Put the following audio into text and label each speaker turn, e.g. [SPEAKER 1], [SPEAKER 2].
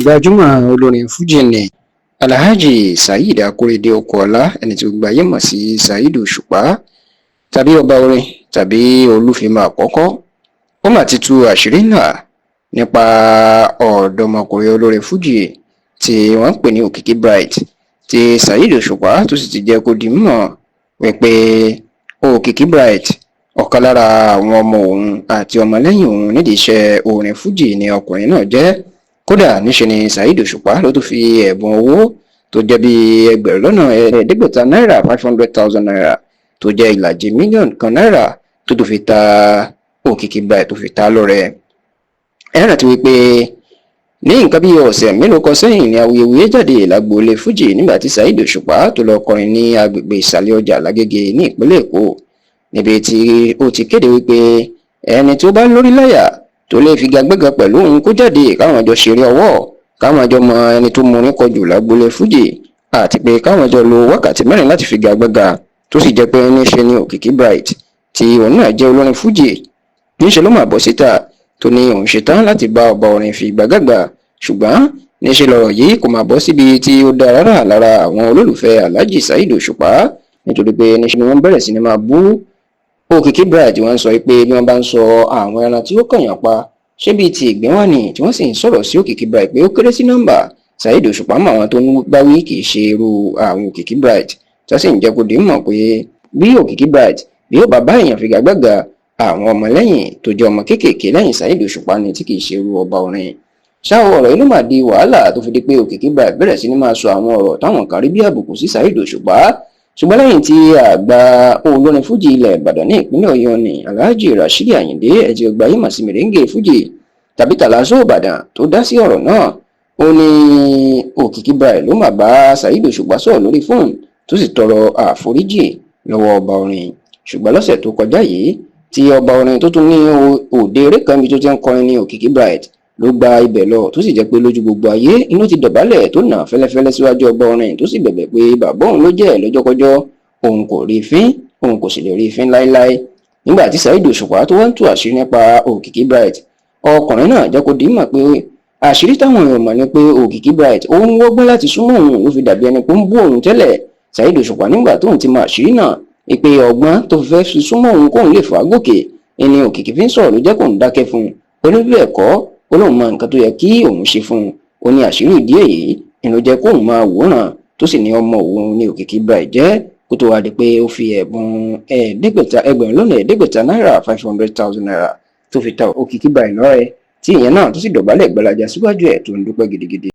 [SPEAKER 1] Gbajúmọ̀ olórin fuji nni Alhaji Saheed Akorede Okunola, ẹni tí gbogbo ayé mọ̀ sí Saheed Òṣùpá tàbí ọba orin tàbí olúfìmọ̀ àkọ́kọ́, ó mà ti tú àṣírí ńlá nípa ọ̀dọ́mọkùnrin olórin fuji tí wọ́n ń pè ní Òkìkí Bright, tí Saheed Òṣùpá tó sì ti jẹ́ kó di mímọ̀ wípé Òkìkí Bright, ọ̀kan lára àwọn ọmọ òun àti ọmọlẹ́yìn òun nídìí iṣẹ́ orin fuji ni ọkùnrin náà jẹ́. Kódà níṣe ni Saheed Òṣùpá ló tún fi ẹ̀bùn owó tó jẹ́ bíi 500,000 náírà, 500,000 naira, tó jẹ́ ìlàjì mílíọ̀nù 1 náírà, tó tún fi ta Òkìkí Bright, tó fi ta lọ́rẹ. Ẹ rántí wípé ní nǹkan bíi ọ̀sẹ̀ mélòó kan sẹ́yìn ni awuyewuye jáde lágboolé fuji nígbà tí Saheed Òṣùpá tó lọ kọrin ní agbègbè Ìsàlẹ̀ Ọjà Lágége ní ìpínlẹ̀ Èkó, níbi tí ó ti kéde wípé ẹni tó bá lórí láyà tó lè figagbága pẹ̀lú òun kó jáde, káwọn jọ ṣeré ọwọ́, káwọn jọ mọ ẹni tó morin kọjù lágboolé fuji, àti pé káwọn jọ lo wákàtí 4 láti figagbága. Tó sì jẹ́ pé níṣe ni Òkìkí Bright, tí òun náà jẹ́ olórin fuji, níṣe ló mà bọ́ síta tó ní òun ṣetán láti bá ọba orin figagbága. Ṣùgbọ́n níṣe lọ̀rọ̀ yìí kò máa bọ́ síbi tí ó dáa rárá lára àwọn olólùfẹ́ Alhaji Saheed Òṣùpá, nítorí pé níṣe ni wọ́n bẹ̀rẹ̀ sí ni máa bú Òkìkí Bright. Wọ́n sọ pé bí wọ́n bá ń sọ àwọn ẹran tí ó kànyàn pa, ṣé bíi ti ìgbín wà ní, tí wọ́n sì ń sọ̀rọ̀ sí Òkìkí Bright pé ó kéré sí nọ́mbà. Saheed Òṣùpá mọ àwọn tó ń báwí, kì í ṣe irú àwọn Òkìkí Bright, tó sì ń jẹ́ kó di mọ̀ pé bí Òkìkí Bright bí ó bá bá èèyàn figagbága, àwọn ọmọlẹ́yìn tó jẹ́ ọmọ kéékèèké lẹ́yìn Saheed Òṣùpá ni, tí kì í ṣe irú ọba orin. Ṣáà ọ̀rọ̀ yìí ló máa di wàhálà tó fi di pé Òkìkí Bright bẹ̀rẹ̀ sí ní máa sọ àwọn ọ̀rọ̀ táwọn kan rí bí àbùkù sí Saheed Òṣùpá. Ṣùgbọ́n lẹ́yìn tí àgbà olórin fújì ilẹ̀ Ìbàdàn ní ìpínlẹ̀ Ọ̀yọ́ ní Alhaji Rasheed Ayinde, ẹ̀jẹ̀ ọgbà yìí mà sí mèrèǹgè fújì tàbí Tàlàsó Ìbàdàn, tó dá sí ọ̀rọ̀ náà, ó ní Òkìkí Bright ló mà bá Saheed Òṣùpá sọ̀rọ̀ lórí fóònù, tó sì tọrọ àforíjì lọ́wọ́ ọba orin. Ṣùgbọ́n lọ́sẹ̀ tó kọjá yìí tí ọba orin tó tún ní òde eré kan ibi tó ti ń kọrin ní Òkìkí Bright ló gba ibẹ̀ lọ, tó sì jẹ́ pé lójú gbogbo ayé inú ti dọ̀bálẹ̀ tó nà fẹ́lẹ́fẹ́lẹ́ síwájú ọba orin, tó sì bẹ̀bẹ̀ pé bàbá òun ló jẹ́ lọ́jọ́kọ́jọ́, òun kò rí fín, òun kò sì lè rí fín láéláé. Nígbà tí Saheed Òṣùpá tó wá ń tú àṣírí nípa Òkìkí Bright, ọkùnrin náà jẹ́ kó di mọ̀ pé àṣírí táwọn èèyàn mọ̀ ni pé Òkìkí Bright ó ń wọ́gbọ́n láti súnmọ́ òun, ló fi dàbí ẹni pé ń bú òun tẹ́lẹ̀. Saheed Òṣùpá nígbà tóun ti mọ àṣírí náà, ìpè ọgbọ́n tó fẹ́ fi súnmọ́ òun kóun lè fà á gòkè ẹni Òkìkí fi ń sọ̀rọ̀ ló jẹ́ kóun dákẹ́ fún un. Oníbí ẹ̀kọ́ ó lóun mọ nǹkan tó yẹ kí òun ṣe fún un. Ó ní àṣírí ìdí èyí ni ló jẹ́ kóun máa wòran, tó sì ní ọmọ òun ní Òkìkí Bright jẹ́, kó tó wá di pé ó fi ẹ̀bùn 500,000 náírà, 500,000 naira, tó fi ta Òkìkí Bright lọ́rẹ, tí ìyẹn náà tó sì dọ̀bálẹ̀ gbalaja síwájú ẹ̀ tó ń dúpẹ́ gidigidi.